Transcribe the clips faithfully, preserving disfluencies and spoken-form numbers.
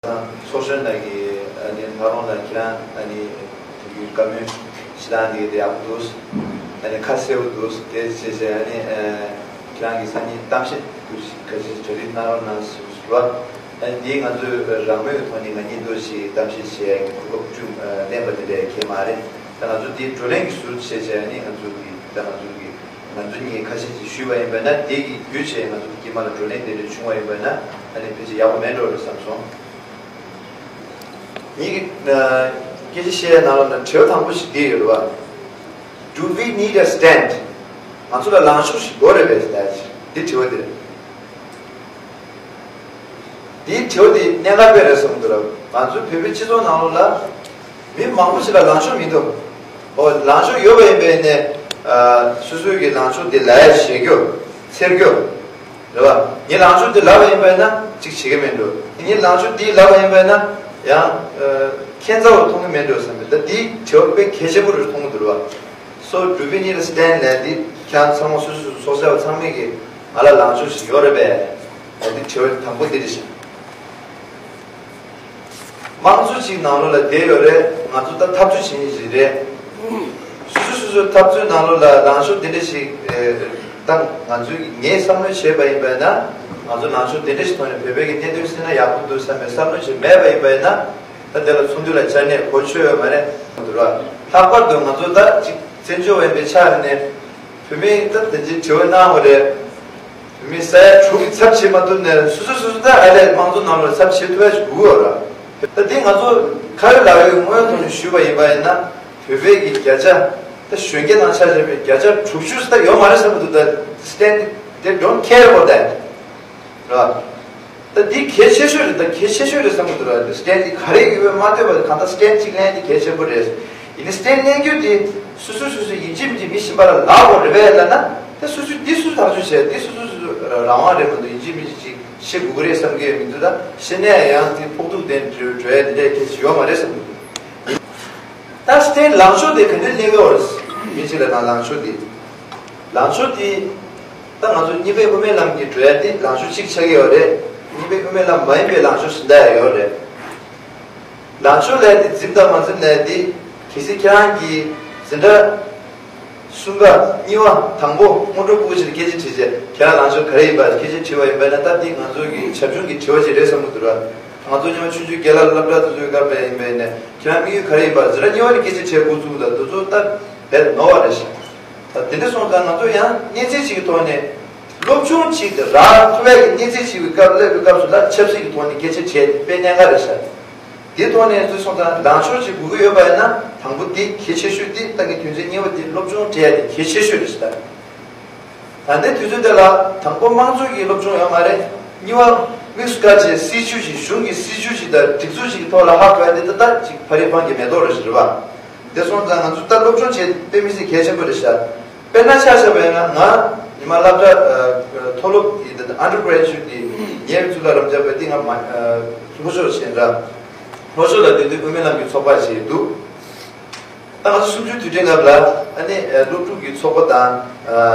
ཚོགས་གཞོན་ནང་གི་ཨ་ནི་ལྷ་རོང་ལ་ཁྱེད་རང་ཨ་ནི་དེ་གའི་བཀའ་མོལ་ཞིག་གནང་དེ་དེ་ཡག་པོ་འདུག་ཨ་ནི་ཁ་གསལ་པོ་འདུག་དེ་བྱས་བྱས་ཨ་ནི་ཁྱེད་རང་གི་སང་ཉིན་གཏམ་བཤད་ཁ་ཤས་གྲ་སྒྲིག་གནང་རོགས་གནང་ཞུ་བ། ཨ་ནི་འདིའི་ང་ཚོའི་རང་མོས་ཐོག་ནས་ང་གཉིས་འདུག་ཞིག་གཏམ་བཤད་བྱས་གོ་སྐབས་བསྐྲུན་ལེན་པ་དེ་ལས་ཁེལ་མ་རེད། ད་ང་ཚོ་འདིའི་བགྲོ་གླེང་གི་ཟུར་བྱས་བྱས་ཨ་ནི་ང་ཚོ་གི་ད་ང་ཚོ་གི་ང་ཚོ་གཉིས་ཁ་ཤས་ཅིག་ཞུས་པ་ཡིན་པ་ན་དེ་གི་བརྒྱུད་བྱས་ང་ཚོ་དཀྱིལ་མ་ལ་བགྲོ་གླེང་དེ་འདྲ་བྱུང་བ་ཡིན་པ་ན་ཨ་ནི་ཕལ་ཆེར་ཡག་པོ་མེད་འགྲོ་རེད་བསམ་སོང་། ངེད་ཀྱི་སྐད་ཆ་བཤད་ཡ་ནང་ལ་ན་དྲི་བ་དང་པོ་ཞིག་འདི་ཡོད་རེད་བ། Do we need a stand? ང་ཚོ་ལ་ལངས་ཕྱོགས་ཤིག་དགོས་རེད་པས་ཟེར་ཡ་ཅིག་འདི་དྲི་བ་འདི་རེད། འདིའི་དྲི་བ་འདི་གནད་འགག་དཔེ་རེད་བསམ་འདུག་ར། ང་ཚོའི་བོད་པའི་སྤྱི་ཚོགས་ནང་ལོགས་ལ་མི་མང་པོ་ཞིག་ལ་ལངས་ཕྱོགས་མི་འདུག་ཨོ་ལངས་ཕྱོགས་ཡོད་པ་ཡིན་པས་ནས་སོ་སོའི་གི་ལངས་ཕྱོགས་འདི་ལབ་ཡ་བྱེད་རྒྱུ་འཚེར་རྒྱུ་རེད་བ། ངའི་ལངས་ཕྱོགས་འདི་ལབ་པ་ཡིན་པས་ན་གཅིག་བྱེད་ཀྱི་མི་འདུག་ངའི་ལངས་ཕྱོགས་འདི་ལབ་པ་ཡིན་པས་ན་ཡང་ཁྱད་མཚར་བ་མཐོང་གི་མི་འདུག་བསམ་པས་ད་འདིའི་དྲི་བ་དཔེ་གལ་ཆེན་པོ་རེད་མཐོང་གི་འདུག་ར་བ། So do we need a stand ལབ་འདི་ཁྱེད་རང་ཚང་མ་སོ་སོ་སོ་སོ་ཚོགས་བཅར་བ་ཚང་མས་ཀྱི་ང་ལ་ལངས་ཕྱོགས་ཤིག་ཡོད་རེད་པས། འོ་འདི་དྲི་བ་དང་པོ་འདི་རེད་ཤག་དམངས་གཙོ་གཅིག་ནང་ལོགས་ལ་བསྡད་ཡོད་རེད། ང་ཚོ་ད་འཐབ་རྩོད་བྱེད་མཁན་ཞིག་རེད། སོ་སོ་སོ་སོའི་འཐབ་རྩོད་ནང་ལོགས་ལ་ལངས་ཕྱོགས་འདི་འདྲ་ཞིག་ད་ང་ཚོས་ངས་བསམ་བློ་བྱས་པ་ཡིན་པ་ན་ང་ཚོ་ལངས་ཕྱོགས་འདི་འདྲ་ཞིག་ཐོག་ནས་བོད་པའི་གི་གནད་དོན་སེལ་ན་ཡག་པོ་འདུག་བསམ་པའི་བསམ་བློ་ཞིག་མེད་པ་ཡིན་པ་ཡིན་ན། ད་དེ་ལ་ཚོགས་འདུ་ལ་བཅར་ནས་གོ་ཆོད་ཡོད་མ་རེད་འདུག་ར། ལྷག་པར་དུ་ང་ཚོ་ད་ཅིག་བཙན་བྱོལ་བ་ཡིན་པའི་ཆ་ནས་བོད་མིས་ད་དེ་འདྲའི་དྲི་བ་གནང་བ་རེད། བོད་མིས་ས་ཡ་དྲུག་གི་ཚབ་བྱེད་མ་ཐུབ་ནས་སོ་སོ་སོ་སོ་ད་ཨ་ལས་དམངས་གཙོ་ནང་ལ་ཚབ་བྱེད་ཐུབ་ཡ་ཞིག་དགོས་ཡོད་ར། ད་དེ་ང་ཚོ་ཁ་ཡོད་ལག་ཡོད་དངོས་ཐོག་ནས་ཞུས་པ་ཡིན་པ་ཡིན་ན་བོད་པའི་གི་བརྒྱ་ཆ་ད་གཞོན་སྐྱེས་དང་ཆ་བཞག་པའི་བརྒྱ་ཆ་དྲུག་ཅུ་ད་ཡོད་མ་རེད་བསམ་གི་འདུག་ད་stand they don't care about that ར། ད་འདི་གལ་ཆེ་ཤོས་རེད། ད་གལ་ཆེ་ཤོས་རེད་བསམ་གི་འདུག་ར། stand འདི་ག་རེ་ཡོད་པས་མ་ལྟོས་པར་གང་ལྟར་stand གཅིག་ལེན་འདི་གལ་ཆེན་པོ་རེད། ཡིན་ནའི་stand ལེན་རྒྱུ་དེ་སོ་སོ་སོ་སོ་ཡིན་གཅིག་མིན་གཅིག་མི་གཞན་པ་ལ་ལབ་དགོས་རེད་པས་ལབ་ན་ད་སོ་སོས་འདི་སུ་ཐག་གཅོད་བྱས་འདི་སོ་སོ་སོ་སོ་རང་དབང་རེད་མ་གཏོགས་ཡིན་གཅིག་མིན་གཅིག་ཅིག་བཤད་དགོས་ཀྱི་རེད་བསམ་གི་ཡོད་མི་འདུག་ད་བཤད་ནས་ཡང་དེ་ཕོག་ཐུག་དེ་འགྲོ་འགྲོ་ཡ་དེ་འདྲའི་གལ་ཆེ་ཡོད་མ་རེད་བསམ་གི་འདུག་ད་stand ལངས་ཕྱོགས་དེ་ག་འདྲ་གནས་དགོས་རེད། མི་གཅིག་ལ་ན་ལངས་ཕྱོགས་དེ། ལངས་ཕྱོགས་དེ། ད་ང་ཚོ་གཉིས་པའི་དབུ་མའི་ལམ་གྱི་འགྲོ་ཡ་དེ་ལངས་ཕྱོགས་གཅིག་ཆགས་ཀྱི་ཡོད་རེད། གཉིས་པའི་དབུ་མའི་ལམ་མ་ཡིན་པའི་ལངས་ཕྱོགས་གཞན་དག་ཡང་ཡོད་རེད། ལངས་ཕྱོགས་ལས་དེ་འཛིན་དང་མ་འཛིན་ལས་དེ་གལ་སྲིད་ཁྱེད་རང་གིས་འཛིན་གྲྭ་གསུམ་པ་གཉིས་པ་དང་པོ་སྔོན་འགྲོ་སྐུ་ཞིག་སྐད་ཆ་དྲིས་རྗེས་ཁྱེད་རང་ལངས་ཕྱོགས་ག་རེ་ཡིན་པ་སྐད་ཆ་དྲིས་པ་ཡིན་པ་ན་ད་དེ་ང་ཚོ་གི་བྱབ་ཆུང་གི་དྲི་བ་ཅིག་རེད་བསམ་གི་འདུག་ར། ང་ཚོ་སྔོན་མ་ཆུང་ཆུང་རྒན་ལགས་སློབ་གྲྭ་དེ་ཚོའི་སྐབས་ལ་ཡིན་པ་ཡིན་ནས་ཁྱེད་རང་དམིགས་ཡུལ་ག་རེ་ཡིན་པ་འཛིན་གྲྭ་གཉིས་པ་ནས་སྐད་ཆ་དྲིས་འགོ་བཙུགས་ད་དེ་ཚོ་ད་བས་ནོར་བ་རེད་ཤག་ད་དེ་འདྲ་སོང་ཙང་ང་ཚོ་ཡང་གནས་ཚད་ཅིག་གི་ཐོག་ནས་སློབ་སྦྱོང་ཅིག་རག་ཐུབ་ཡག་གི་གནས་ཚད་ཅིག་གི་སྐབས་སླེབས་པའི་སྐབས་སུ་ལ་ཆབ་སྲིད་ཀྱི་ཐོག་ནས་སྐད་ཆ་དྲིས་དཔེ་གནད་འགག་རེད་ཤག་དེ་ཐོག་ནས་ཚུར་སོང་ཙང་ལངས་ཕྱོགས་ཅིག་དགོས་ཀྱི་ཡོད་པ་ཡིན་ན་དང་པོ་དེ་གལ་ཆེ་ཤོས་དེ་ད་ངས་དོན་ཚན་གཉིས་པ་དེ་སློབ་སྦྱོང་སྤྲད་ཡ་དེ་གལ་ཆེ་ཤོས་རེད་ཟེར། ད་ལྟའི་དུས་ཚོད་འདི་ལ་དང་པོ་དམངས་གཙོ་གི་སློབ་སྦྱོང་ཡོད་མ་རེད། གཉིས་པ་དམིགས་སུ་བཀར་བྱས་སྲིད་བྱུས་ཤིག་གཞུང་གི་སྲིད་བྱུས་ཤིག་དང་སྒྲིག་འཛུགས་ཤིག་གི་ཐོག་ལ་ཧ་གོ་ཡ་དེ་ད་ལྟ་ཅིག་ཕ་རི་ཕང་གི་མེ་ཏོག་རེད་ཟེར་བ། དེ་སོང་ཙང་ང་ཚོ་ད་སློབ་སྦྱོང་བྱས་དཔེ་མི་སྲིད་གལ་ཆེན་པོ་རེད་ཤག་དཔེར་ན་ཆ་བཞག་པ་ཡིན་ན་ང་ཉི་མ་སློབ་གྲྭ་མཐོ་སློབ་ཀྱི་undergraduate དེ་ཉེ་བའི་གཙུག་ལག་རབ་འབྱམས་པ་དེ་ང་མ་ལྷོ་ཕྱོགས་ཆེན་ར། ལྷོ་ཕྱོགས་ལ་སྡོད་དུས་དབུ་མའི་ལམ་གྱི་ཚོགས་པ་ཞིག་འདུག་ད་ང་ཚོ་གསུམ་བཅུའི་དུས་དྲན་སྐབས་ལ་ཨ་ནི་སློབ་ཕྲུག་གི་ཚོགས་པ་དང་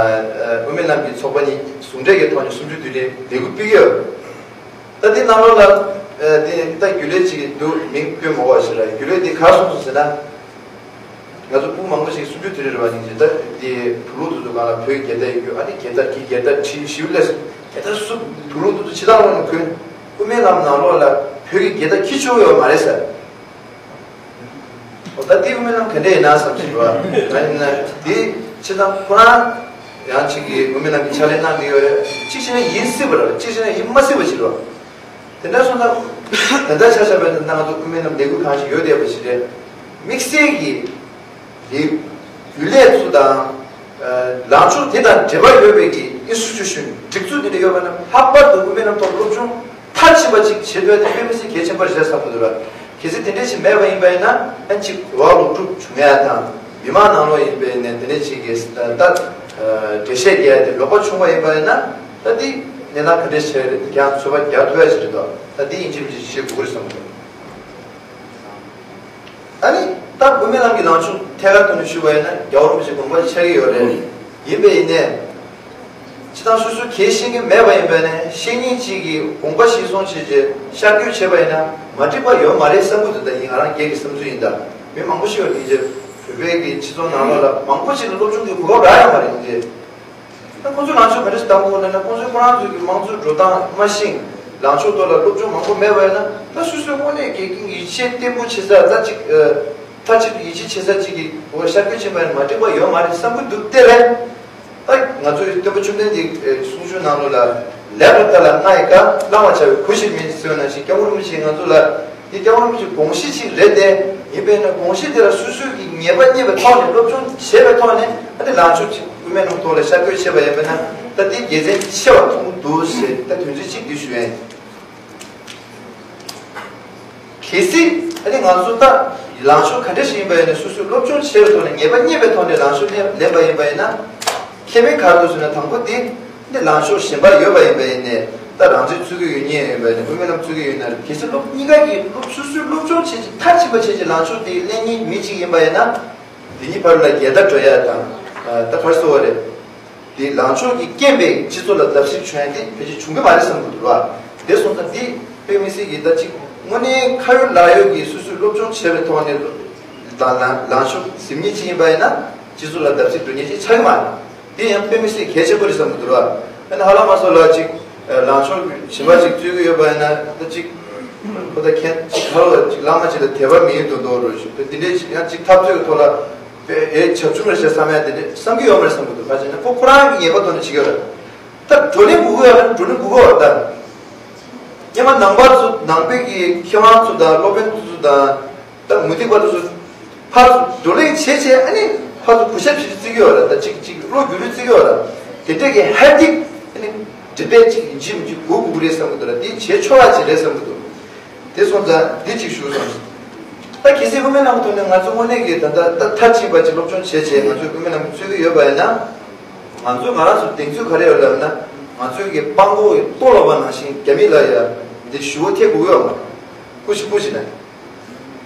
དབུ་མའི་ལམ་གྱི་ཚོགས་པ་གཉིས་ཟུང་འབྲེལ་གྱི་ཐོག་ནས་གསུམ་བཅུའི་དུས་དྲན་ལས་འགུལ་སྤེལ་གྱི་ཡོད། ད་འདི་ནང་ལོགས་ལ་ཨ་དེ་ད་རྒྱུན་ལས་ཅིག་འདུག་མིང་བཀོད་མ་དགོས་ཞེས་ལ་རྒྱུན་ལས་འདི་ག་རེ་གསུངས་སོང་ཟེར་ན། ང་ཚོ་སྤུན་མང་པོ་ཞིག་གསུམ་བཅུ་དུས་དྲན་རེད་བ་ཡིན་ཅིག་ད་དེ་བུ་ལུག་དེ་ཚོ་སྒང་ལ་བོད་ཀྱི་རྒྱལ་དར་ཡོད་ཨ་ནི་རྒྱལ་དར་གྱི་རྒྱལ་དར་ཁྲི་ཞིབ་ལས་རྒྱལ་དར་སུ་བུ་ལུག་དེ་ཚོ་ཕྱི་ཐག་ལོག་ནས་གོན། དབུ་མའི་ལམ་ནང་ལོགས་ལ་བོད་ཀྱི་རྒྱལ་དར་འཁྱེར་ཆོག་ཡོད་མ་རེད་ཟེར། འོ་ད་དེ་དབུ་མའི་ལམ་ག་འདྲ་ཡིན་ན་བསམ་ཞིག་བ། ང་ཡིན་ན་དེ་ཕྱི་ཐག་ཁོ་རང་ཡང་ཅིག་གིས་དབུ་མའི་ལམ་གྱི་ཕྱག་ལས་གནང་གི་ཡོད་རེད། གཅིག་བྱས་ན་ཡིན་སྲིད་པ་རེད། གཅིག་བྱས་ན་ཡིན་མ་སྲིད་པ་ཞིག་རེད། དེ་འདྲ་སོང་ཙང་ད་ལྟ་ཆ་བཞག་པ་ཡིན་ན་ང་ཚོ་དབུ་མའི་ལམ་ལས་འགུལ་གང་ཞིག་ཡོད་བསྡད་པ་ཞིག་རེད། དམིགས་བསལ་གྱི་ལས་རྒྱུན་ལས་ཚོ་དང་ལངས་ཕྱོགས་དེ་དང་འབྲེལ་བ་ཡོད་པའི་གི་institution སྒྲིག་འཛུགས་དེ་འདྲ་ཡོད་པ་ན་ལྷག་པར་དུ་དབུ་མའི་ལམ་ཐོག་སློབ་སྦྱོང་མཐའ་ཕྱིན་པ་ཅིག་བྱེད་ཐུབ་ཡ་དེ་དཔེ་མི་སྲིད་གལ་ཆེན་པོ་རེད་བསམ་གྱི་འདུག་ར། གལ་སྲིད་དེ་འདྲ་ཞིག་མེད་པ་ཡིན་པ་ཡིན་ན་ཨ་ཅིག་གོ་བ་ལོག་སྒྲུབ་བྱུང་ཡ་དང་མི་མང་ནང་ལོགས་ཡིན་པ་ཡིན་ན་དེ་འདྲ་ཞིག་གི་ད་འགྲེལ་བཤད་རྒྱག་ཡ་དེ་ལོག་པ་བྱུང་བ་ཡིན་པ་ཡིན་ན་ད་དེ་གནས་སྟངས་ག་འདྲ་ཞིག་རེད། ཀྱང་ཚོད་དཔག་རྒྱག་ཐུབ་ཡ་ཞིག་རེད་དོ། ད་དེ་ཡིན་གཅིག་མིན་གཅིག་བྱེད་དགོས་རེད་བསམ་གྱི་འདུག་ཨ་ནི་ད་དབུ་མའི་ལམ་གྱི་ལངས་ཕྱོགས་ཐད་ཀར་ཐོག་ནས་ཞུས་པ་ཡིན་ན་རྒྱལ་བ་རིན་པོ་ཆེ་དགོངས་པ་ཆགས་ཀྱི་ཡོད་རེད། ཡིན་པས་ཡིན་ནའི་ སྤྱིར་བཏང་སོ་སོ་གལ་ཤེས་ཀྱི་མེད་པ་ཡིན་པ་ནས་ཤེས་མཁན་གཅིག་གིས་དགོངས་པ་གཞིར་བཟུང་བྱས་རྗེས་ཤར་བསྐྱོད་བྱས་པ་ཡིན་ན་མ་འགྲིག་པ་ཡོད་མ་རེད་བསམ་གྱི་འདུག་ད་ཡིན་ང་རང་སྒེར་གྱི་བསམ་ཚུལ་ཡིན། ད་མི་མང་པོ་ཞིག་ཡོད་རེད། ཡིན་གྱི་བོད་པའི་གི་སྤྱི་ཚོགས་ནང་ལོགས་ལ་མང་པོ་ཞིག་ལ་སློབ་སྦྱོང་གི་གོ་སྐབས་རག་ཡོད་མ་རེད། ཡིན་གྱི་ད་ཁོང་ཚོ་ལངས་ཕྱོགས་ག་འདྲ་ཞིག་བདམས་དགོས་ལབ་ན་ཁོང་ཚོའི་ཁོ་རང་ཚོའི་གི་དམངས་གཙོའི་འགྲོ་སྟངས་མ་ཤེས། ལངས་ཕྱོགས་ཐོག་ལ་སློབ་སྦྱོང་མང་པོ་མེད་པ་ཡིན་ན་ད་སོ་སོའི་དངོས་གནས་དགེ་རྒན་ཡིད་ཆེས་བརྟན་པོ་བྱེད་ས་ད་ཅིག་མཐའ་གཅིག་ཏུ་ཡིད་ཆེས་བྱེད་ས་གཅིག་གི་འོག་ཤར་བསྐྱོད་ཕྱིན་པ་ཡིན་ན་མ་འགྲིག་པ་ཡོད་མ་རེད་བསམ་གྱི་འདུག་དེ་རེད། ད་ང་ཚོའི་སྟོན་པ་བཅོམ་ལྡན་འདས་ཀྱི་གསུང་ཆོས་ནང་ལོགས་ལ་ལེགས་པར་ལྟ་ལ་སྔགས་ཀྱིས་བཀའ་བླང་བར་བྱ་བའི་གུས་ཕྱིར་མིན་ཟེར་བ་ནང་བཞིན་སྐྱབས་མགོན་རིན་པོ་ཆེས་ང་ཚོ་ལ་འདི་སྐྱབས་མགོན་རིན་པོ་ཆེའི་དགོངས་གཞི་ཅིག་རེད་དེ། ཡིན་པས་ན་དགོངས་གཞི་དེ་ལ་སོ་སོའི་གི་ངེས་པ་རྙེད་པའི་ཐོག་ནས་སློབ་སྦྱོང་བྱས་པའི་ཐོག་ནས་ཨ་ནི་ལངས་ཕྱོགས་ཅིག་དབུ་མའི་ལམ་ཐོག་ལ་ཤར་བསྐྱོད་བྱས་པ་ཡིན་པས་ན་ད་འདི་དགེ་མཚན་ཆེ་བ་མཐོང་གི་འདུག་ཞེས་ད་དོན་ཚན་གཅིག་འདི་ཞུ་ཡ་ཡིན། གལ་སྲིད་ཨ་ནི་ང་ཚོ་ད་ལངས་ཕྱོགས་ག་འདྲ་ཞིག་ཡིན་པ་ཡིན་ན་སོ་སོས་སློབ་སྦྱོང་བྱས་པའི་ཐོག་ནས་ངེས་པ་རྙེད་པའི་ཐོག་ནས་ལངས་ཕྱོགས་ལེན་ལེན་པ་ཡིན་པ་ཡིན་ན། ཁེ་ཕན་ག་རེ་འདུག་ཟེར་ན་དང་པོ་དེ་འདི་ལངས་ཕྱོགས་གཞན་པ་ཡོད་པ་ཡིན་པ་ཡིན་ནས་ད་རང་བཙན་རྩོད་ཀྱི་ཡོད་མཁན་ཡིན་པ་ཡིན་ན་དབུ་མའི་ལམ་རྩོད་ཀྱི་ཡོད་ན་རེད། གལ་སྲིད་སློབ་གཉིས་ཀ་གིས་སློབ་སོ་སོས་སློབ་སྦྱོང་བྱས་ཀྱི་མཐར་ཕྱིན་པ་བྱས་ཀྱི་ལངས་ཕྱོགས་དེ་ལེན་མཁན་མི་གཅིག་ཡིན་པ་ཡིན་ན་དེ་གཉིས་བར་ལ་འགལ་ཟླ་འགྲོ་ཡ་དང་ད་ག་རེ་ཟེར་བ་རེད། དེ་ལངས་ཕྱོགས་ཀྱི་རྐྱེན་པས་སྤྱི་ཚོགས་ལ་བརྡབ་གསིག་བྱུང་ཡ་དེ་ཕལ་ཆེར་བྱུང་གི་མ་རེད་བསམ་གྱི་འདུག་ར། དེ་སོང་ཙང་དེ་དཔེ་མི་སྲིད་ཀྱི་ད་ཅིག་དངོས་གནས་ཁ་ཡོད་ལག་ཡོད་ཀྱི་སོ་སོས་སློབ་སྦྱོང་བྱས་པའི་ཐོག་ནས་ལ་ལ་ལངས་ཕྱོགས་ཟིན་མཁན་ཅིག་ཡིན་པ་ཡིན་ན་སྤྱི་ཚོགས་ལ་བརྡབ་གསིག་འགྲོ་མཁན་ཅིག་ཆགས་ཀྱི་མ་རེད། དེ་ཡང་དཔེ་མི་སྲིད་གལ་ཆེན་པོ་རེད་བསམ་གྱི་འདུག་ར། ཨ་ནི་ཧ་ལམ་མ་སོགས་ལ་ཅིག་ལངས་ཕྱོགས་གཞན་པ་ཅིག་རྩོད་ཀྱི་ཡོད་པ་ཡིན་ན་ད་ཅིག་ཁོ་ད་མཁན་ཅིག་ཁ་ལོ་ཅིག་བླ་མ་ཅིག་ལ་དད་པ་མེད་དོ་དོ་རུ་ཞིག་དེ་འདྲའི་ཅིག་ཡང་ཅིག་འཐབ་རྩོད་ཀྱི་ཐོག་ལ། པའི་ཨེ་བྱབ་ཆུང་རེད་ཞེས་བསམ་ཡ་དེ་འདྲ་བསམ་གྱི་ཡོད་མ་རེད་བསམ་གྱི་འདུག་ག་ཅེ་ན་ཁོ་ཁོ་རང་གི་ངེས་པ་ཐོག་ནས་བྱེད་ཀྱི་ཡོད་རེད། ད་བགྲོ་གླེང་དགོས་ཀྱི་ཡོད་རེད། བགྲོ་གླེང་དགོས་ཀྱི་ཡོད་རེད་ད། སྔོན་མ་ནང་པ་ཚོ་ནང་པའི་གི་མཁས་དབང་ཚོ་དང་སློབ་དཔོན་ཚོ་དང་ད་མུ་སྟེགས་པ་ཚོ་ཕར་ཚུར་བགྲོ་གླེང་བྱས་བྱས་ཨ་ནི་ཕར་ཚུར་གུས་ཞབས་བྱེད་རྩིས་ཀྱི་ཡོད་རེད། ད་ཅིག་ཅིག་བློ་འགྱུར་རྩིས་ཀྱི་ཡོད་རེད། དེ་འདྲས་ཀྱི་ཧ་ཏིག་ཨ་ནི་འབྲེལ་པས་ཅིག་ཡིན་གཅིག་མིན་གཅིག་དགོས་དགོས་ཀྱི་རེད་བསམ་གྱི་འདུག་ར། དེ་བྱེད་ཆོག་པ་ཅིག་རེད་བསམ་གྱི་འདུག་དེ་སོང་ཙང་འདི་གཅིག་ཞུ་སོང་། ད་གལ་སྲིད་དབུ་མའི་ལམ་ཐོག་ནས་ང་ཚོ་དངོས་གནས་ཀྱི་ད་ལྟ་ད་མཐར་ཕྱིན་པ་ཅིག་སློབ་སྦྱོང་བྱས་བྱས་ང་ཚོས་དབུ་མའི་ལམ་རྩོད་ཀྱི་ཡོད་པ་ཡིན་ན། ང་ཚོས་ང་རང་ཚོ་གདེང་ཚོད་ག་རེ་ཡོད་ལབ་ན། ང་ཚོའི་གི་དཔང་པོ་ཡི་ལྟོ་ལོག་པ་ནང་བཞིན་རྒྱ་མི་ལ་ཡ་འདི་ཞུ་བོ་ཐེབས་དགོས་ཡོད་མ་རེད། ཀུ་ཤི་ཀུ་ཤི་ནས།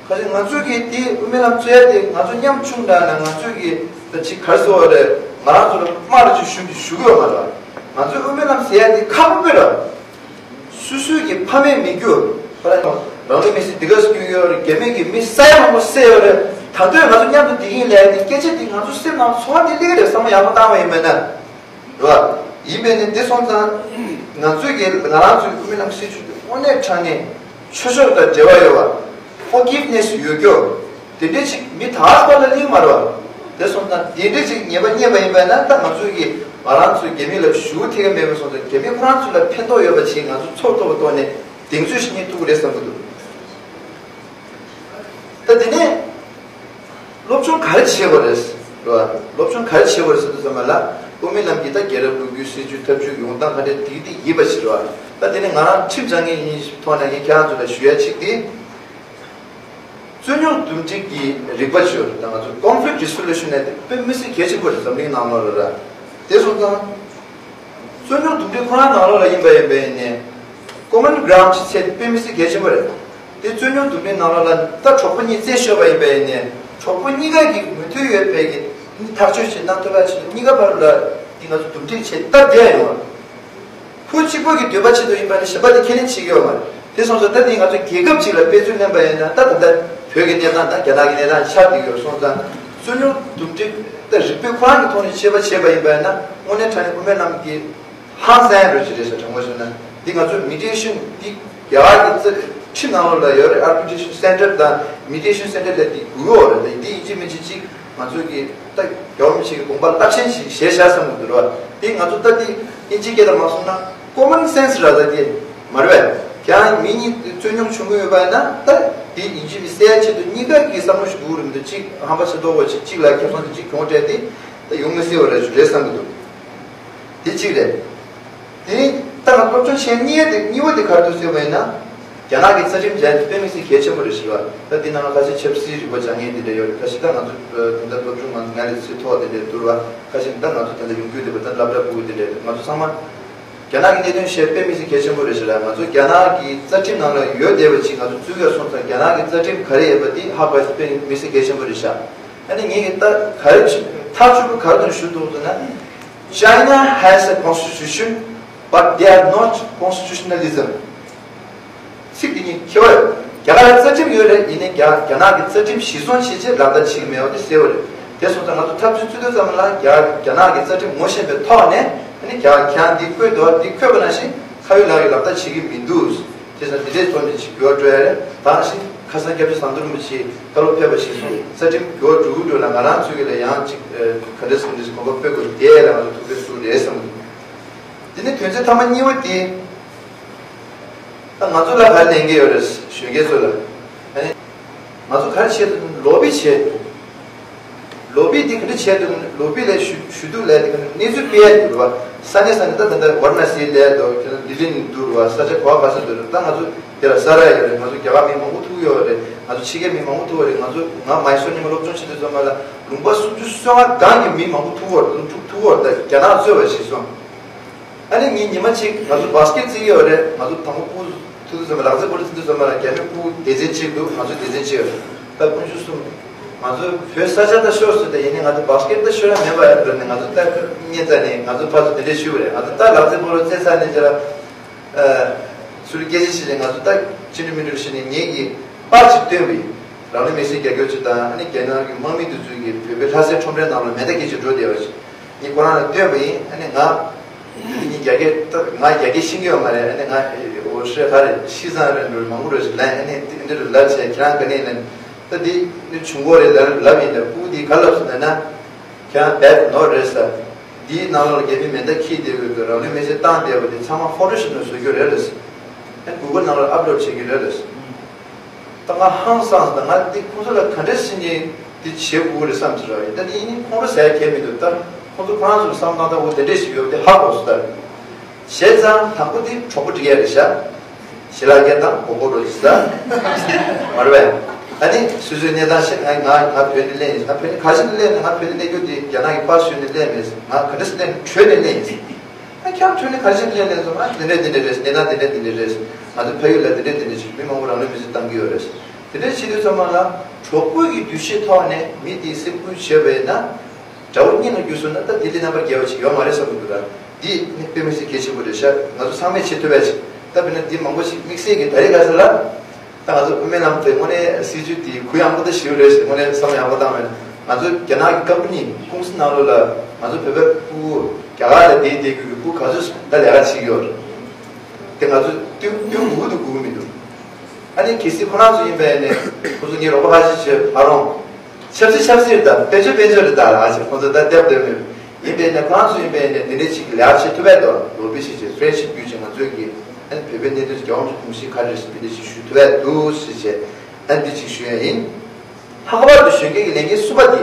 ཁ་ཅིག་ང་ཚོས་གི་དེ་དབུ་མའི་ལམ་རྩོད་ཡ་དེ་ང་ཚོ་ཉམ་ཆུང་འདྲ་ན་ང་ཚོས་གི་ད་ཅིག་ག་རེ་ཟེར་བ་རེད། ང་རང་ཚོ་ལ་དམག་རེ་ཅིག་ཞུ་གི་ཞུ་གི་ཡོད་མ་རེད། ང་ཚོའི་དབུ་མའི་ལམ་ཟེར་ཡ་དེ་ཁག་པོ་དཔེ་རེད། སོ་སོའི་གི་ཕ་མེས་མི་རྒྱུ། ཁོ་རང་རང་ལུས་མེར་སྲེག་འདི་ག་སྐྱོན་ཡོད་རེད། རྒྱ་མི་གི་མི་ས་ཡ་མང་པོ་བསད་ཡོད་རེད། ད་དུང་ང་ཚོ་མཉམ་དུ་བསྡད་ཀྱི་ཡིན་ལབ་ཡ་དེ་སྐད་ཆ་དེ་ང་ཚོ་སེམས་ནང་ཚོར་བ་དེ་སླེབས་རེད་བསམ་བློ་ཡག་པོ་བཏང་བ་ཡིན་པས་ན། རེད་བ། ཡིན་པས་ནི་འདི་སོང་ཙང་ང་ཚོའི་གི་ང་རང་ཚོའི་དབུ་མའི་ལམ་སྲིད་བྱུས་དེ་དངོས་གནས་དྲང་གནས་ཆོས་ཕྱོགས་དང་འབྲེལ་བ་ཡོད་པ། ཕོར་གིབ་ནེ་སི་ཡོད་རྒྱུ། དེ་འདྲའི་ཅིག་མི་དག་པ་ལ་གླེང་མ་རེད་བ། དེ་སོང་ཙང་དེ་འདྲའི་ཅིག་ཉེས་པ་རྙེད་པ་ཡིན་པས་ན་ད་ང་ཚོའི་གི་ང་རང་ཚོའི་རྒྱ་མི་ལ་ཞུ་ཐེག་མེད་པ་སོང་ཙང་རྒྱ་མི་ཁོ་རང་ཚོ་ལ་ཕན་ཐོགས་ཡོད་པ་ཅིག་ང་ཚོ་ཚོགས་ཐོག་གི་ཐོག་ནས་གདེང་ཚོད་ཞིག་རྙེད་ཐུབ་ཀྱི་རེད་བསམ་གྱི་འདུག་ད་དེ་ནས་སློབ་སྦྱོང་ག་རེ་བྱེད་དགོས་རེད། རེད་བ། སློབ་སྦྱོང་ག་རེ་བྱེད་དགོས་རེད་ཟེར་དུས་ཙམ་པ་ལ་དབུ་མའི་ལམ་གྱི་ད་རྒྱལ་རབས་ལོ་རྒྱུས་སྲིད་བྱུས་ཐབས་བྱུས་ཡོང་སྟངས་ག་འདྲ་དེ་དེ་ཡིན་པ་ཞིག་རེད་བ། ད་དེ་ནས་ང་རང་ཁྲིམས་སྦྱང་མཁན་ཡིན་ཐོག་ནས་ངས་ཁྱེད་རང་ཚོ་ལ་ཞུ་ཡ་གཅིག་དེ། རྩོད་རྙོག་འདུམ་འགྲིག་གི་རིག་པ་ཞུ་ད་ང་ཚོ་conflict resolution་ནས་དཔེ་མི་སྲིད་གལ་ཆེན་པོ་རེད་འཛམ་གླིང་ནང་ལོགས་ལ་ར། དེ་སོང་ཙང་། རྩོད་རྙོག་འདུམ་འགྲིག་ཁོ་རང་ནང་ལོགས་ལ་ཡིན་པ་ཡིན་པ་ཡིན་ནས། common ground་ཅིག་ཚད་དཔེ་མི་སྲིད་གལ་ཆེན་པོ་རེད། དེ་རྩོད་རྙོག་འདུམ་འགྲིག་ནང་ལོགས་ལ་ད་གྲོགས་པོ་གཉིས་རྩད་ཤོར་བ་ཡིན་པ་ཡིན་ནས་གྲོགས་པོ་གཉིས་ཀ་གི་མོས་མཐུན་ཡོད་པའི་གི་ཐག་གཅོད་ཅིག་གནང་ཐུབ་པ་ཆེད་དུ་གཉིས་ཀ་བར་ལ་འདི་ང་ཚོ་འདུམ་འགྲིག་བྱེད་སྟབས་བདེ་ཡོང་བ། ཁོ་གཅིག་པོ་གི་འདོད་པ་ཆེད་དུ་ཡིན་པ་ནི་གཞན་པ་དེ་ཁས་ལེན་བྱེད་ཀྱི་ཡོད་མ་རེད། དེ་སོང་ཙང་ད་དེ་ང་ཚོ་རྒྱལ་ཁབ་ཅིག་ལ་དཔེ་མཚོན་ལེན་པ་ཡིན་ན་ད་ད་ལྟ་བོད་ཀྱི་གནས་སྟངས་དང་རྒྱ་ནག་གི་གནས་སྟངས་ཆགས་བསྡད་ཡོད་སོང་ཙང་རྩོད་རྙོག་འདུམ་འགྲིག་ད་རིག་པའི་ཁོ་རང་གི་ཐོག་ནས་དཔྱད་པ་བྱས་པ་ཡིན་པ་ཡིན་ན་དངོས་གནས་དྲང་གནས་དབུ་མའི་ལམ་གྱི་ཧང་སང་རོལ་ཅིག་རེད་ཤག་དྲང་པོ་བཤད་ན་འདི་ང་ཚོ་mediation་འདི་རྒྱ་གར་གྱི་རྩ་ཁྲིམས་ནང་ལོགས་ལ་ཡོད་རེད། arbitration center་དང་mediation center་ལ་འདི་དགོས་ཡོད་རེད། ད་འདི་ཡིན་གཅིག་མིན་གཅིག་ཅིག་ང་ཚོ་གི་ད་རྒྱལ་བ་རིན་པོ་ཆེ་གི་དགོངས་པ་རླབས་ཆེན་ཞིག་བཞེས་བཞག་བསམ་གྱི་འདུག་ར། དེ་ང་ཚོ་ད་དེ་དབྱིན་ཇིའི་སྐད་ལ་མ་སོང་ན་common sense་ར་ད་དེ་མ་རེད་པས། ཁྱེད་རང་མི་གཉིས་རྩོད་རྙོག་བྱུང་གི་ཡོད་པ་ཡིན་ན་ད་དེ་ཡིན་གཅིག་མིན་གཅིག་སེལ་ཡ་ཆེད་དུ་གཉིས་ཀ་གི་བསམ་བློ་ཞིག་དགོས་རེད་འདུག་གཅིག་ཧམ་པ་ཆེ་མདོག་པོ་ཅིག་གཅིག་ལ་ཁེ་བཟང་དེ་གཅིག་གྱོང་སྤྲད་དེ་ད་ཡོང་མི་སྲིད་པ་རེད་རེད་བསམ་གྱི་འདུག་དེ་གཅིག་རེད། དེ་ནས་ད་ང་སློབ་སྦྱོང་བྱེད་མཁན་དེ་གཉིས་པ་དེ་ག་རེ་འདུག་ཟེར་བ་ཡིན་ན། རྒྱ་ནག་གི་རྩ་ཁྲིམས་སྦྱར་ཡ་དེ་དཔེ་མི་སྲིད་གལ་ཆེན་པོ་རེད་ཞུ་བ། ད་དེ་ནང་ལ་ཁ་ཤས་ཆབ་སྲིད་རིག་པ་སྦྱང་མཁན་དེ་འདྲ་ཡོད་རེད། ཁ་ཤས་ད་ང་ཚོ་དེ་འདྲ་སློབ་སྦྱོང་ང་ང་ལས་ཚོད་མཐོ་བ་དེ་འདྲ་འདུག་ར། ཁ་ཤས་ད་ང་ཚོ་ད་ལྟ་ཡོང་རྒྱུ་དེ་བ་ད་སློབ་གྲྭ་ཕྲུ་གུ་དེ་འདྲ་རེད། ང་ཚོ་ཚང་མ་རྒྱ་ནག་གི་གནད་དོན་བཤད་དཔེ་མི་སྲིད་གལ་ཆེན་པོ་རེད་ཞུ་ར། ང་ཚོ་རྒྱ་ནག་གི་རྩ་ཁྲིམས་ནང་ལ་ཡོད་བསྡད་པ་ཅིག་ང་ཚོ་བཙུགས་ཡ་སོང་ཙང་རྒྱ་ནག་གི་རྩ་ཁྲིམས་ག་རེ་ཡོད་པ་དེ་ཧ་གོ་ཡ་དཔེ་མི་སྲིད་གལ་ཆེན་པོ་རེད་ཤག་ཨ་ནི་ངས་ད་ག་རེ་ཐག་ཆོད་པོ་ག་རེ་དང་ཞུ་འདུག་ཟེར་ན། China has a constitution, but they are not constitutionalism. ཚིག་འདི་གཉིས་ཁྱད་པར་ཡོད། རྒྱ་གར་རྩ་ཁྲིམས་ཡོད་རེད། ཡིན་ནའི་རྒྱ་རྒྱ་ནག་གི་རྩ་ཁྲིམས་གཞིར་བཟུང་བྱས་རྗེས་ལག་བསྟར་བྱེད་ཀྱི་མེད་པ་དེ་གསལ་པོ་རེད། དེ་སོང་ཙང་ང་ཚོ་འཐབ་རྩོད་བརྩི་དུས་ཙམ་ལ་རྒྱ་རྒྱ་ནག་གི་རྩ་ཁྲིམས་ངོ་ཤེས་པའི་ཐོག་ནས་ཨ་ནི་རྒྱ་ཁྱེད་རང་འདི་བཀོད་འདུག་འདི་བཀོད་པ་ནང་བཞིན་ཁ་ཡོད་ལག་ཡོད་ལག་བསྟར་བྱེད་ཀྱི་མི་འདུག་དེ་ཙང་འདི་འདྲའི་ཐོག་ནས་ཅིག་འགྱུར་བ་འགྲོ་ཡ་རེད། ད་ག་ནང་བཞིན་ཁ་སང་སྐྱབས་རྗེ་ཟམ་གདོང་རིན་པོ་ཆེས་བཀའ་སློབ་ཕེབས་པ་གཞིར་བཟུང་རྩ་ཁྲིམས་འགྱུར་བ་འགྲོ་གི་འགྲོ་ལ་ང་རང་ཚོས་ཀྱི་ལ་ཡང་ཅིག་ག་འདྲ་ཟེར་ག་འདྲ་ཟེར་གོམ་པ་སྤོ་དགོས་དེ་ལ་ང་ཚོ་ཐུགས་ཕན་གསོས་རེད་བསམ་གི་འདུག་དེ་ནས་དོན་ཚན་ཐ་མ་གཉིས་པ་དེ། ད་ང་ཚོ་ལ་ག་རེ་ལེན་གྱི་ཡོད་རེད། གཞོན་སྐྱེས་ཚོ་ལ། ཨ་ནི། ང་ཚོ་ག་རེ་བྱེད་དུ་ལོ་བི་བྱེད་དུ། ལོ་བི་འདི་ག་འདྲ་བྱེད་དུ་ལོ་བི་ལས་ཞུ་ཞུ་གཏུག་ལས་འདི་ག་འདྲ་གནས་ཚུལ་སྤེལ་ཡ་འདུག་རེད་བ། ས་གནས་ས་གནས་ད་ད་ལྟ་ཝཱ་ར་ཎ་སི་ལས་འདུག་དེ་ནས་ལྡི་ལི་ནས་འདུག་རེད་བ། ས་ཆ་ག་ག་ས་འདུག་རེད། ད་ང་ཚོ་དེ་ལ་ས་ར་ཡོད་རེད། ང་ཚོ་རྒྱ་གར་མི་མང་པོ་ཐུག་ཡོད་རེད། ང་ཚོ་ཕྱི་རྒྱལ་མི་མང་པོ་ཐུག་ཡོད་རེད། ང་ཚོ་ང་མའི་སོ་ཉི་མ་སློབ་སྦྱོང་བྱེད་དུས་ཙམ་པ་ལ་ལུང་པ་སུམ་ཅུ་སོ་ལྔ་སྒང་གི་མི་མང་པོ་ཐུག་ཡོད་རེད། ཐུག་ཐུག་ཡོད་རེད། ད་རྒྱ་ནག་གཙོས་པ་ཞིག་སོང་། ཨ་ནི་ངས་ཉི་མ་གཅིག་ང་ཚོ་བཱ་སི་ཀེ་ཊི་རྩེ་གི་ཡོད་རེད། ང་ཚོ་དང་པོ་ཕྲུ་གུ་ཐུག་དུས་ཙམ་པ་ལག་རྩེད་སྤོ་ལོ་རྩེ་དུས་ཙམ་པ་ལ་རྒྱ་མི་ཕྲུ་གུ་སྡེ་ཚན་གཅིག་འདུག་ང་ཚོ་སྡེ་ཚན་གཅིག་ཡོད་རེད། ད་དཀོན་མཆོག་གསུམ་ང་ཚོ་བོད་ས་ཆ་ད་ཤོར་སོང་། ད་ཡིན་ནའི་ང་ཚོ་བཱ་སི་ཀེ་ཊི་ད་ཤོར་ཡ་མེད་པ་ཡ་འགྲོ་ནས་ང་ཚོ་ད་ངས་རྩ་ནས་ང་ཚོ་ཕར་ཚུར་དེ་འདྲས་ཞུས་པ་རེད། ང་ཚོ་ད་ལག་རྩེད་སྤོ་ལོ་རྩེ་ཚར་ནས་ཅི་ལ་ཚུར་སྐད་ཆ་བྱས་ནས་ང་ཚོ་ད་ཅི་འདྲ་མི་འདྲ་བྱས་ནས་ངེད་ཀྱིས་པར་ཅིག་སྟོན་པ་ཡིན། རང་ལུས་མེར་སྲེག་རྒྱག་རྒྱུ་ཅིག་དང་ཨ་ནི་རྒྱ་ནག་གི་དམག་མི་དེ་ཚོས་ཀྱི་བོད་པའི་ལྷ་སའི་ཁྲོམ་རའི་ནང་ལ་མེ་མདའ་སྐད་ཅིག་འགྲོ་བསྡད་པ་ཅིག་ངས་ཁོ་རང་ལ་སྟོན་པ་ཡིན། ཨ་ནི་ང་ངས་རྒྱ་སྐད་ད་ང་རྒྱ་སྐད་ཤེས་ཀྱི་ཡོད་མ་རེད། ཨ་ནི་ང་འོ་ཧྲེ་ཧ་རེ་ཤི་ཙང་རེད་འགྲོ་མང་པོ་རེད་ཞིག་ལན་ཨ་ནི་འདི་འདི་རུ་ལབ་བྱས་ཁྱེད་རང་ག་ནས་ལན་ད་འདི་འདི་བྱུང་གོ་རེད་ལབ་ལབ་ཡིན། ད་ཕྲུ་གུ་འདིས་ག་ལབ་སོང་ལབ་ན་ཁྱེད་རང་བེད་ནོ་རེད་ཟེར། འདིའི་ནང་ལོགས་ལ་རྒྱ་མི་མེ་མདའ་འཁྱེར་བསྡད་ཡོད་དུས་རང་ལུས་མེར་སྲེག་བཏང་བསྡད་པ་དེ་ཚང་མ་ཕོ་ཊོ་ཤོབ་ནང་བཟོ་རྒྱུ་རེད་ལབ་ཟེར། ཨ་ནི་གུ་གལ་ནང་ལ་ཨབ་ལོཌ་བྱེད་ཀྱི་རེད་ལབ་ཟེར། ད་ང་ཧང་སངས་སོང་། ད་ང་འདི་ཁོང་ཚོ་ལ་ག་འདྲ་བྱས་ནས་འདི་བྱེད་དགོས་རེད་བསམ་གྱི་རེད། ད་འདི་ཡིན་ནའི་ཁོང་ཁྲོ་ཟ་ཡ་གང་ཡང་མི་འདུག་ད་ཁོང་ཚོ་ཁོ་རང་ཚོར་བསམ་སྟངས་ད་འོ་དེ་འདྲས་ཞིག་ཡོད་དེ་ཧ་གོ་སོང་། ད་བྱས་ཙང་དང་པོ་འདི་གྲོགས་པོ་སྒྲིག་ཡ་རེད་ཤག་ཞལ་ལག་སྐྱེལ་སྟངས་མགོ་སྐོར་རོགས་ཞིག་ཟ། མ་རེད་པས། ད་ནི་སོ་སོའི་གནས་སྟངས་ཤེས། ང་ང་ང་བོད་ནས་སླེབས་ཡིན། ང་བོད་ནས་ག་རེ་བྱས་ནས་སླེབས་ནས། ང་བོད་ནས་སླེབས་རྒྱུ་དེ་རྒྱ་ནག་གི་པར་བཟོས་ནས་སླེབས་མེད། ང་ག་འདྲས་སླེབས་ནས་བྲོས་ནས་སླེབས་ཡིན། ཨ་ཁྱེད་རང་ཁྲོད་ནས་ག་རེ་བྱས་ནས་སླེབས་སླེབས་སོང་། ཨ་འདི་འདྲས་འདི་འདྲས་རེད། གནས་སྟངས་འདི་འདྲས་འདི་འདྲས་རེད། ང་ཚོ་ཕ་ཡུལ་ལ་འདི་འདྲས་འདི་འདྲས་ཞིག་མི་མང་པོ་རང་ལུས་མེར་སྲེག་བཏང་གི་ཡོད་རེད། འདི་འདྲས་བྱེད་དུས་ཙམ་པ་ལ་གྲོགས་པོ་ཡི་འདུ་ཤེས་ཐོག་ནས་མི་དེ་སེམས་ཁུར་བྱས་པ་ཡིན་ན། དགྲ་བོ་གཉེན་ལ་གྱུར་སོང་ན་ད་དེ་ལས་རྣམ་པར་རྒྱལ་བ་ཞིག་ཡོད་མ་རེད་བསམ་གྱི་འདུག་ད་འདི་ནི་དཔེ་མི་སྲིད་གལ་ཆེན་པོ་རེད་ཤག་ང་ཚོ་ཚང་མས་བྱེད་ཐུབ་པ་ཞིག་ད་དཔེར་ན་འདི་མང་པོ་ཞིག་དམིགས་བསལ་གྱི་ད་རེས་ག་ས་ལ། ད་ང་ཚོ་དབུ་མའི་ལམ་དེ་དངོས་གནས་སྲིད་ཇུས་དེ་གུ་ཡངས་པོ་ད་ཞིག་རེད་ཞེས་དངོས་གནས་བསམ་བློ་ཡག་པོ་བཏང་བས། ང་ཚོ་རྒྱ་ནག་གི་ཀམ་པ་ནི་ཀུང་སི་ནང་ལོགས་ལ་ང་ཚོ་བོད་པའི་ཕྲུ་གུ་རྒྱ་གར་ལ་བསྡད་བསྡད་རྒྱུ་གི་ཕྲུ་གུ་ག་ཚོད་ད་ལས་ཀ་བྱེད་ཀྱི་ཡོད་རེད། དེ་ང་ཚོ་སྟོན་སྟོན་དགོས་འདུག་དགོས་མི་འདུག་ཨ་ནི་གལ་སྲིད་ཁོ་རང་ཚོ་ཡིན་པས་ནས་ཁོ་ཚོ་ངའི་རོགས་པ་ཧ་ཅང་བྱེད་ཕ་རོང་། ཆབ་སྲིད་ཆབ་སྲིད་རེད་ད། དཔལ་འབྱོར་དཔལ་འབྱོར་རེད་ད་ལ་ཞེས་ཁོང་ཚོ་ད་བསྡད་བསྡད་མོད། ཡིན་པས་ན་ཁོ་རང་ཚོ་ཡིན་པས་ན་དེ་འདྲས་ཅིག་ལས་ཀ་བྱེད་ཐུབ་པས་འདུག་ལོ་བི་ཞིག་བྱས་ཕྲེན་ཤིབ་བརྒྱུད་ཅིག་ང་ཚོས་ཀྱིས་ཨ་ནི་བོད་པའི་གནད་དོན་ཞིག་རྒྱལ་བ་རིན་པོ་ཆེ་གོང་ཞིག་ག་རེ་རེད་ཟེར་དེ་འདྲས་ཞིག་ཞུ་ཐུབ་པས་འདུག་ཞེས་བྱས་ཨ་ནི་འདི་ཅིག་ཞུ་ཡ་ཡིན། ལྷག་པར་དུ་གཞོན་སྐྱེས་ཀྱི་ལས་འགན་གསུམ་པ་འདི།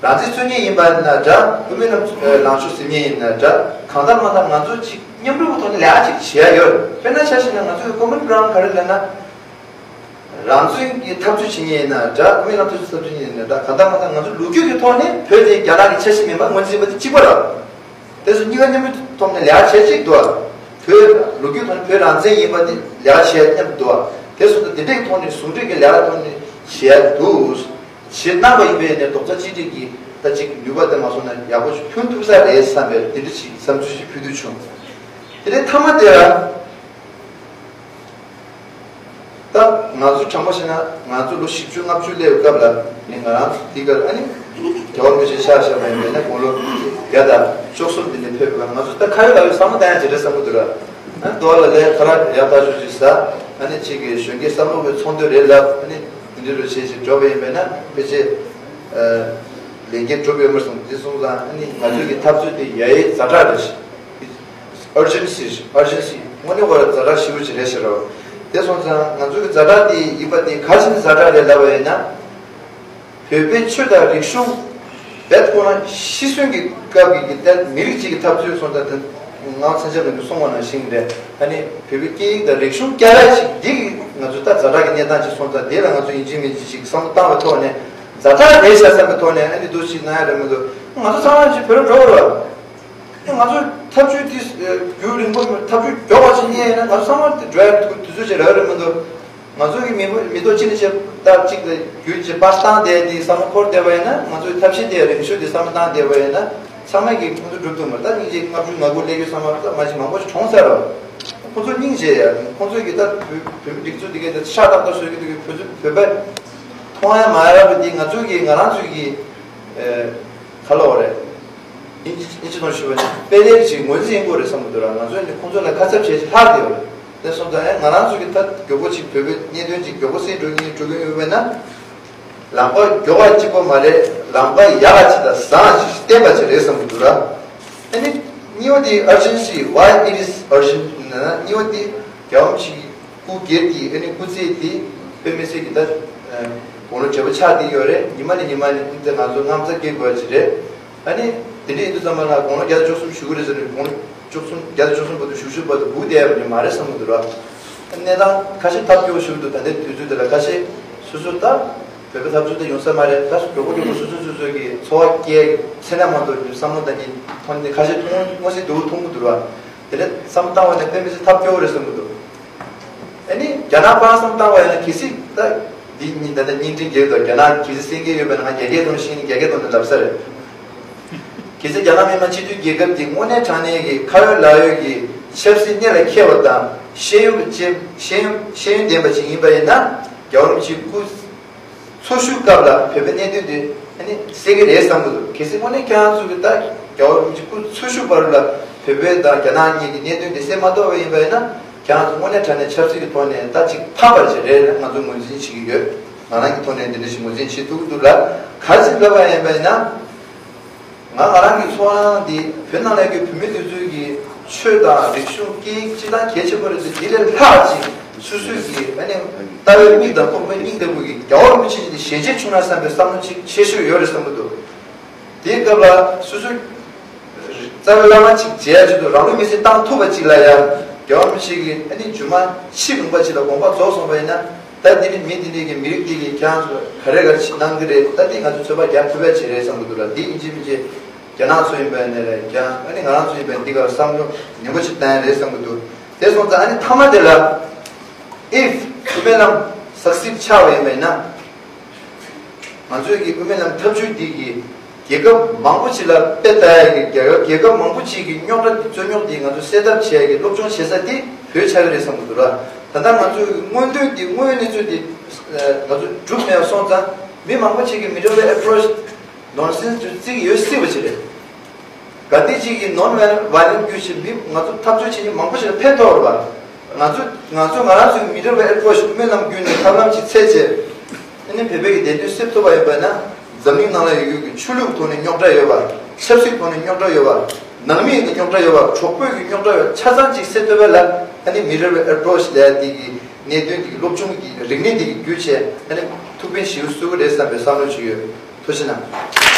རང་བཙན་རྩོད་མཁན་ཡིན་པ་ན་འདྲ། དབུ་མའི་ལམ་ལངས་ཕྱོགས་ཟིན་མཁན་ཡིན་ན་འདྲ། གང་ལྟར་མ་ལྟར་ང་ཚོ་གཅིག་མཉམ་རུབ་ཀྱི་ཐོག་ནས་ལས་ཀ་གཅིག་བྱེད་ཡ་ཡོད། དཔེར་ན་ཆ་བཞག་ན་ང་ཚོའི་ཀོ་མན་གྲའུན་ག་རེ་ལབ་ན། རང་བཙན་གྱི་འཐབ་རྩོད་བྱེད་མཁན་ཡིན་ན་འདྲ། དབུ་མའི་ལམ་འཐབ་རྩོད་བྱེད་མཁན་ཡིན་ན་འདྲ། གང་ལྟར་མ་ལྟར་ང་ཚོ་ལོ་རྒྱུས་ཀྱི་ཐོག་ནས་བོད་དེ་རྒྱ་ནག་གི་ཆ་ཤས་མིན་པ་ངོས་འཛིན་པ་དེ་གཅིག་པ་རེད། དེ་ཚོ་གཉིས་ཀ་མཉམ་དུ་ཐོག་ནས་ལས་ཀ་བྱེད་ཅིག་འདུག་བོད་ལོ་རྒྱུས་ཐོག་ནས་བོད་རང་བཙན་ཡིན་པ་འདི་ལས་ཀ་བྱེད་མཉམ་དུ་འདུག་དེ་སོང་ཙང་དེ་འདྲའི་ཐོག་ནས་ཟུང་འབྲེལ་གྱི་ལས་ཀ་ཐོག་ནས་བྱེད་འདུག་བྱེད་གནང་བ་ཡིན་པས་ནས་རྡོག་རྩ་གཅིག་སྒྲིལ་གྱིས་ད་ཅིག་ནུས་པ་དེ་མ་སོང་ན་ཡག་པོ་ཞིག་ཐོན་ཐུབ་ས་རེད་བསམ་པའི་དེ་འདྲ་ཞིག་བསམ་ཚུལ་ཞིག་ཕུལ་འདོད་བྱུང་། དེ་ནས་མཐའ་མ་དེ་ལ། ད་ང་ཚོ་དྲང་པོ་བཤད་ན་ང་ཚོ་ལོ་བཞི་བཅུ་ལྔ་བཅུ་སླེབས་སྐབས་ལ་ནི་ང་རང་ཚོ་འདི་གར་ཨ་ནི་རྒྱལ་བ་རིན་པོ་ཆེ་ཆགས་བཞག་པ་ཡིན་པས་ན་དགུང་ལོ་བརྒྱ་དང་བཅུ་གསུམ་འདི་ནས་ཕེབས་པ་ང་ཚོ་ད་ཁ་ཡོད་ལག་ཡོད་བསམ་བློ་བཏང་ཡ་ཇི་འདྲ་བསམ་གྱི་འདུག་ར། ཨ་ནི་རྡོ་ལ་ལས་ཁ་རག་ཡག་ཐག་ཆོད་ཅིག་ཟ། ཨ་ནི་གཅིག་གི་གཞོན་སྐྱེས་བསམ་བློ་གི་ཚོགས་འདུ་རེད་ལབ། ཨ་ནི་འདི་འདྲ་རུ་བྱེད་ཅིག་འགྲོ་བ་ཡིན་པས་ན་ཕལ་ཆེར་ལས་འགན་གྲུབ་ཡོད་མ་སོང་། འདི་སོང་ཙང་ཨ་ནི་ང་ཚོའི་གི་འཐབ་རྩོད་དེ་ཡ་ཡི་ཛ་དྲག་རེད། Urgency, urgency དངོས་གནས་ཁོ་རང་ཛ་དྲག་ཞེ་པོ་ཅིག་རེད་ཤག་རོ། དེ་སོང་ཙང་ང་ཚོའི་གི་ཛ་དྲག་དེ་ཡིན་པ་དེ་ག་རེ་བྱས་ནས་ཛ་དྲག་རེད་ལབ་པ་ཡིན་ན། བོད་པའི་ཆོས་དང་རིག་གཞུང་བེད་ཁོ་རང་ཤི་གསོན་གྱི་སྐབས་ཀྱི་གི་ད་མི་རིགས་གཅིག་གི་འཐབ་རྩོད་སོང་ཙང་དེ་ང་མཚན་ཆབ་ནང་གི་གསུང་བ་ནང་བཞིན་རེད། ཨ་ནི་བོད་པའི་སྐད་ཡིག་དང་རིག་གཞུང་བསྐྱར་ལས་ཅིག་འདི་གི་ང་ཚོ་ད་ཛ་དྲག་གི་གནས་སྟངས་ཅིག་སོང་ཙང་དེ་ལ་ང་ཚོ་ཡིན་གཅིག་མིན་གཅིག་ཅིག་བསམ་བློ་བཏང་བའི་ཐོག་ནས་ཛ་དྲག་རེད་ཤག་བསམ་པའི་ཐོག་ནས་ཨ་ནི་འདུག་ཅིག་གནང་ཡ་རེད་མི་འདུག་ང་ཚོ་ཚང་མ་ཅིག་བོད་ལ་འགྲོ་དགོས་རེད་བ། ང་ཚོ་ཐབས་ཇུས་དེ་རྒྱུན་རིང་པོ་ཐབས་ཇུས་མགྱོགས་པ་ཞིག་རྙེད་ཡིན་ན་ང་ཚོ་ཚང་མ་དེ་འགྲོ་ཡ་དུས་ཚོད་ཅིག་རག་རེད་མི་འདུག་ང་ཚོ་གི་མི་མི་ཐོག་གཅིག་ནས་ཅིག་ལྟར་གཅིག་ལ་རྒྱུན་ཅིག་པར་བཏང་བསྡད་དེ་བསམ་བློ་འཁོར་བསྡད་པ་ཡིན་ན་ང་ཚོའི་ཐབས་ཤེས་དེ་རིང་ཤོས་དེ་བསམ་བློ་བཏང་བསྡད་པ་ཡིན་ན་ ཚང་མས་ཀྱི་ཁོང་ཚོ་སྒྲུབ་ཐུབ་མ་རེད། ད་སྙིང་རྗེ་ལྔ་བཅུ་ང་དགུ་སླེབས་ཡོད་ཚང་མ་ད་མ་གཞི་མང་པོ་ཞིག་གྲོངས་ཚར་རོ། ཁོང་ཚོ་སྙིང་རྗེ་ཡ། ཁོང་ཚོས་ཀྱི་ད་བོད་བོད་མི་སྒྲིག་འཛུགས་འདི་གའི་ད་ཤ་སྟག་ཏག་བཟོས་ཀྱི་འདུག་གི། བོད་ཚོ་བོད་པ་མཐོང་ཡ་མ་ཡ་ར་བ་འདི་ང་ཚོ་གི་ང་རང་ཚོའི་གི་ཨེ་ག་ལ་བ་རེད། ཨིན་ཨིན་ཇི་ནང་ཞུ་བ་ནི་དཔེ་ལེགས་ཅིག་ངོས་འཛིན་ཡིན་དགོས་རེད་བསམ་གི་འདུག་ར། ང་ཚོས་ནི་ཁོང་ཚོ་ལ་ཁ་གསབ་བྱས་ཅིག་ལྷག་བསྡད་པ་རེད། དེ་སོང་ཙང་ཨེ་ང་རང་ཚོ་གི་ད་མགྱོགས་པོ་ཅིག་བོད་པའི་གནད་དོན་ཅིག་མགྱོགས་པོ་སེལ་འགྲོ་གི་འགྲོ་གི་ཡོད་པས་ན། ལམ་ཁ་མགྱོགས་པ་གཅིག་པོ་མ་རེད། ལམ་ཁ་ཡག་ག་ཅིག་དང་བཟང་ཅིག་བསྟན་པ་ཅིག་རེད་བསམ་གི་འདུག་ར། ཨ་ནི་གཉིས་པ་དེ་urgency, why it is urgent ན་གཉིས་པ་དེ་རྒྱལ་བ་རིན་པོ་ཆེ་གི་སྐུ་སྒེར་གྱི་ཨ་ནི་སྐུ་ཚེ་དེ་དཔེ་མི་སྲིད་ཀྱི་ད་དགུང་ལོ་བགྲེས་པོ་ཆགས་བསྡད་ཡོད་རེད། ཉི་མ་ནས་ཉི་མ་ནས་ཨ་ནི་ད་ང་ཚོ་དངངས་འཚབ་སྐྱེ་དགོས་ཅིག་རེད། ཨ་ནི་དེ་འདྲ་ཡིན་དུས་ཙམ་པ་ལ་དགུང་ལོ་བརྒྱ་དང་བཅུ་གསུམ་བཞུགས་ཀྱི་རེད་ཟེར་ནས་དགུང་ལོ་བཅུ་གསུམ་བརྒྱ་དང་བཅུ་གསུམ་བར་དུ་བཞུགས་བཞུགས་བར་དུ་སྒུག་བསྡད་ཡོད་པ་མ་རེད་བསམ་གི་འདུག་ར། གནས་སྟངས་ཁ་ཤས་ཐབས་སྐྱོ་བོ་ཞིག་འདུག་ད་ལྟའི་དུས་ཚོད་འདི་ལ་ཁ་ཤས་སོ་སོ་ད་བོད་པ་འཐབ་རྩོད་དེ་ཡོང་ས་མ་རེད། ད་མགྱོགས་པོ་མགྱོགས་པོ་སོ་སོ་སོ་སོ་གི་འཚོ་བ་སྐྱེལ་ཚེ་ན་མ་གཏོགས་བསམ་བློ་གཏོང་མཁན་ཁ་ཤས་མཐོང་མངོན་གསལ་དོད་པོ་མཐོང་གི་འདུག་ར། དེ་འདྲ་བསམ་བློ་བཏང་བ་ནས་དཔེ་མི་སྲིད་ཐབས་སྐྱོ་བོ་རེད་བསམ་གི་འདུག་ཨ་ནི་རྒྱ་ནག་པ་བསམ་བཏང་བ་ཡིན་ན་གལ་སྲིད་ད་འདི་ཉིན་ད་ལྟ་བརྙན་འཕྲིན་རྒྱལ་དུ་རྒྱ་ནག་གལ་སྲིད་གསན་གྱི་ཡོད་པ་ན་ང་རྒྱ་སྐད་ཐོག་ནས་ཤེས་ནས་རྒྱ་སྐད་ཐོག་ནས་ལབ་ས་རེད། གལ་སྲིད་རྒྱ་ནག་མི་དམངས་སྤྱི་མཐུན་རྒྱལ་ཁབ་འདི་དངོས་གནས་དྲང་གནས་ཀྱི་ཁ་ཡོད་ལག་ཡོད་ཀྱི་ཆབ་སྲིད་གནད་ལ་འཁེལ་བ་དང་ཤེས་ཡོན་པ་ཅན་ཤེས་ཡོན་ཤེས་ཡོན་ལྡན་པ་ཅིག་ཡིན་པ་ཡིན་ན་རྒྱལ་བ་རིན་པོ་ཆེའི་སྐུ་འཚོ་བཞུགས་སྐབས་ལ་བོད་པའི་གནད་དོན་དེ་ཨ་ནི་སེལ་གྱི་རེད་བསམ་གྱི་འདུག་གལ་སྲིད་དངོས་གནས་ཁྱེད་རང་ཚོ་གི་ད་རྒྱལ་བ་རིན་པོ་ཆེ་སྐུ་འཚོ་བཞུགས་བར་ལ་བོད་པའི་དང་རྒྱ་ནག་གཉིས་ཀྱི་གནད་དོན་དེ་སེལ་མ་ཐུབ་པ་ཡིན་པ་ཡིན་ན་ཁྱེད་རང་ཚོ་དངོས་གནས་དྲང་གནས་ཆབ་སྲིད་ཀྱི་ཐོག་ནས་ད་ཅིག་ཕམ་པ་ཅིག་རེད་ལ་ང་ཚོ་ངོས་འཛིན་བྱེད་ཀྱི་ཡོད། ང་རང་གི་ཐོག་ནས་འདི་འདྲ་ཞིག་ངོས་འཛིན་བྱེད་ཐུབ་ཀྱི་འདུག་ལ། ག་ཅིག་ལབ་པ་ཡིན་པ་ཡིན་ན། ང་ང་རང་གི་ཚོར་སྣང་འདི་བོད་ནང་ལ་གི་བོད་མི་དེ་ཚོའི་གི་ཆོས་དང་རིག་གཞུང་སྐད་ཡིག་སྤྱི་བཏང་གལ་ཆེན་པོ་རེད་ཟེར། འདི་ལས་ལྷག་ཅིག་སོ་སོའི་གི་ཨ་ནི་ལྟ་བའི་མིག་དང་ཁོག་པའི་སྙིང་ལྟ་བུ་གི་རྒྱལ་བ་རིན་པོ་ཆེ་འདི་ཞལ་མཇལ་བྱུང་ན་བསམ་པའི་བསམ་བློ་ཅིག་ཆེ་ཤོས་ཡོད་རེད་བསམ་གྱི་འདུག་དེའི་སྐབས་ལ་སོ་སོའི་རྩ་བའི་བླ་མ་ཅིག་མཇལ་ཡ་ཆེད་དུ་རང་ལུས་མེར་སྲེག་བཏང་ཐུབ་པ་ཅིག་ལ་ཡང་རྒྱལ་བ་རིན་པོ་ཆེ་གི་ཨ་ནི་རྗེས་མ་ཕྱི་ལུང་པ་ཅིག་ལ་དགོངས་པ་རྫོགས་སོང་བ་ཡིན་ན། ད་འདི་ནི་མི་འདི་འདྲའི་གི་མི་རིགས་འདི་གི་ཁྱེད་རང་ཚོ་ག་རེ་ག་རེ་གནང་གི་རེད། ད་འདི་ང་ཚོ་ཚོད་དཔག་རྒྱག་ཐུབ་ཡ་ཅིག་རེད་བསམ་གི་འདུག་ལ། འདི་ཡིན་གཅིག་མིན་གཅིག་རྒྱ་ནག་ཚོ་ཡིན་པ་ནས་རེད། རྒྱ་ཨ་ནི་ང་རང་ཚོ་ཡིན་པ་འདི་ག་བསམ་བློ་ནན་པོ་ཅིག་བཏང་ཡ་རེད་བསམ་གི་འདུག་དེ་སོང་ཙང་ཨ་ནི་མཐའ་མ་དེ་ལ་if དབུ་མའི་ལམ་succeed ཆགས་པ་ཡིན་པ་ཡིན་ན། ང་ཚོའི་གི་དབུ་མའི་ལམ་འཐབ་ཇུས་འདི་གི་རྒྱལ་ཁབ་མང་པོ་ཅིག་ལ་དཔེ་ལྟ་ཡ་གི་རྒྱལ་ཁབ་རྒྱལ་ཁབ་མང་པོ་ཅིག་གི་རྙོག་དྲ་འདི་རྩོད་རྙོག་འདི་ང་ཚོ་སེལ་ཐབས་བྱེད་ཡ་གི་སློབ་སྦྱོང་བྱེད་ས་འདི་བོད་ཆགས་ཀྱི་རེད་བསམ་གི་འདུག་ར། ད་ལྟ་ང་ཚོའི་གི་མངོན་འདོད་འདི་དངོས་ཡོད་གནས་ཚུལ་འདི་ང་ཚོ་སྒྲུབ་མེད་པ་སོང་ཙང་མི་མང་པོ་ཅིག་གི་མི་འདྲ་བའི་approach nonsense དུ་བརྩི་གི་ཡོད་སྲིད་པ་ཅིག་རེད། ག་དེ་ཅིག་གིས་non violent བརྒྱུད་བྱས་མི་ང་ཚོ་འཐབ་རྩོད་བྱེད་མཁན་མང་པོ་ཞིག་ལ་ཕན་ཐོགས་རེད་པ། ང་ཚོ་ང་ཚོ་ང་རང་ཚོའི་མི་འདྲ་བའི་ཨེ་པོ་ཆི་དབུ་མའི་ལམ་བརྒྱུད་ནས་ཐབས་ལམ་ཅིག་འཚོལ་བྱས། ཨ་ནི་བོད་པའི་གི་བདེན་དོན་སེལ་ཐུབ་པ་ཡིན་པ་ན་འཛམ་གླིང་ནང་ལ་ཡོད་ཡོད་ཀྱི་ཆོས་ལུགས་ཐོག་ནས་རྙོག་དྲ་ཡོད་པ། ཆབ་སྲིད་ཐོག་ནས་རྙོག་དྲ་ཡོད་པ། ནང་མི་ཡི་གི་རྙོག་དྲ་ཡོད་པ། གྲོགས་པོའི་གི་རྙོག་དྲ་ཡོད་པ་ཆ་ཚང་ཅིག་སེལ་ཐུབ་པ་ལ་ཨ་ནི་མི་འདྲ་བའི་ཨེ་པོ་ཆི་ལ་དེ་གི་གནད་དོན་དེ་གི་སློབ་སྦྱོང་གི་རིག་གནས་དེ་གི་བརྒྱུད་བྱས་ཨ་ནི་ཐུགས་ཕན་ཞེ་པོ་གསོས་ཀྱི་རེད་བསམ་པའི་བསམ་བློ་ཅིག་ཡོད། ཐུགས་རྗེ་གནང་།